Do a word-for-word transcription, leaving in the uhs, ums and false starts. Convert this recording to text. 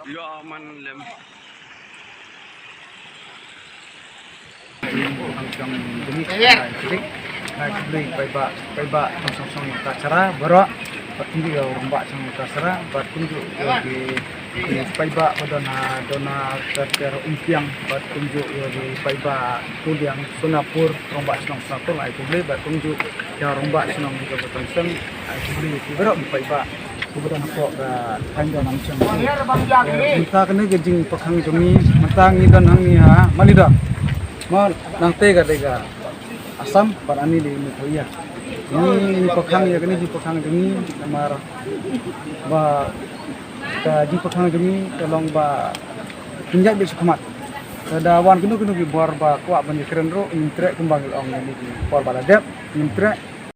Ïa man lem. Ngai khublei paidbah, paidbah song song ïa ka sara baroh. Bad kumjuh ïa u rangbah song ïa ka sara bad kumjuh ïa ki paidbah ba don ha, don ha ter ter Umpiang bad kumjuh ïa ki paidbah Tuliang Sonapur, rangbah shnong Sonapur, ngai khublei bad kumjuh ïa rangbah shnong jong ka Tongseng, ngai khublei ïa ki baroh ki paidbah. Kumba don hapoh ka thaiñ don nang chang. Mynta kane ka jingpyrkhang jong ngi, mynta ngi don hangne ha Malida. Ma nangta ka dei ka Assam bad ani dei Meghalaya. Ngi ngi pyrkhang ïa kane jingpyrkhang jong ngi namar ba ka jingpyrkhang jong ngi ka long ba pynjah bit sha khmat. Ka da wan kano kano ki bor ba kwah ban ïakren ruh ngim treh kumba ngi ong ïa kine ki por ba la dep ngim treh.